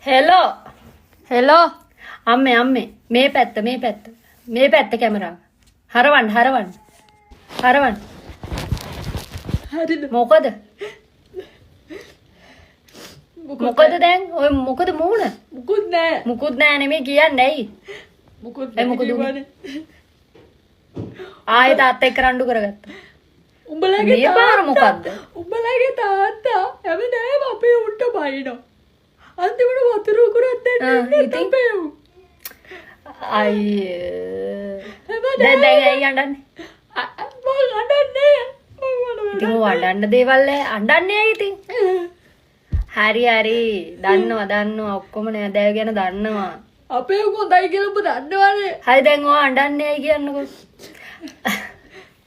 Hello hello අම්මේ අම්මේ මේ පැත්ත මේ පැත්ත මේ පැත්ත කැමරාව හරවන්න හරවන්න හරවන්න. හරිද? මොකද මොකද දැන් ඔය මොකද මූණ? මුකුත් නෑ. මුකුත් නෑ නෙමෙයි කියන්නේ ඇයි? මුකුත් ඇයි මොකද උනේ? ආයෙ තාත්තා එක්ක රණ්ඩු කරගත්තා. උඹලගේ මේ පාර මොකද්ද? උඹලගේ තාත්තා හැමදාම අපේ උන්ට බයිනවා. අන්තිමට වතුර උකුරක් දෙන්නේ ඉතින්? අපේ උන්. අයියේ. හැමදාම දැන් දැන් ඇයි අඬන්නේ? මං අඬන්නේ. මං ඉතින් ඔය අඬන්න දේවල් ඈ අඬන්නේ ඇයි ඉතින්? හරි හරි දන්නවා දන්නවා ඔක්කොම නෑ ගැන දන්නවා. අපේ උන් හොඳයි කියලා උඹ දන්නවනේ. හරි දැන් ඔයා අඬන්නේ ඇයි කියන්නකෝ.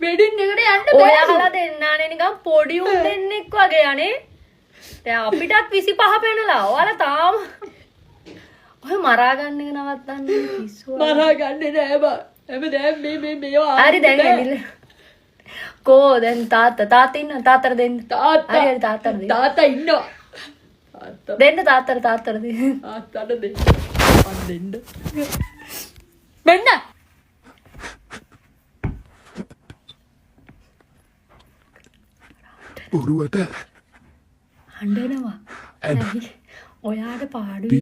වෙඩින් එකට යන්න බෑ. ඔයාලා දෙන්නානේ නිකන් පොඩි උන් දෙන්නෙක් වගේ අනේ. දැන් අපිටත් 25 පැනලා ඔයාලා තාම ඔය මරා ගන්න එක නවත්තන්න පිස්සු. මරා ගන්නේ නෑ බා. හැමදාම මේ මේ මේවා හරි දැන් ඇවිල්ලා කෝ දැන් තාත්තා තාත්තා ඉන්න තාත්තට දෙන්න. තාත්තා හරි හරි තාත්තට දෙන්න. තාත්තා ඉන්නවා. තාත්තා දෙන්න තාත්තට තාත්තට දෙන්න. තාත්තට දෙන්න. මං දෙන්න. මෙන්න. බොරුවට අඬනවා. ඔයාට පාඩුයි.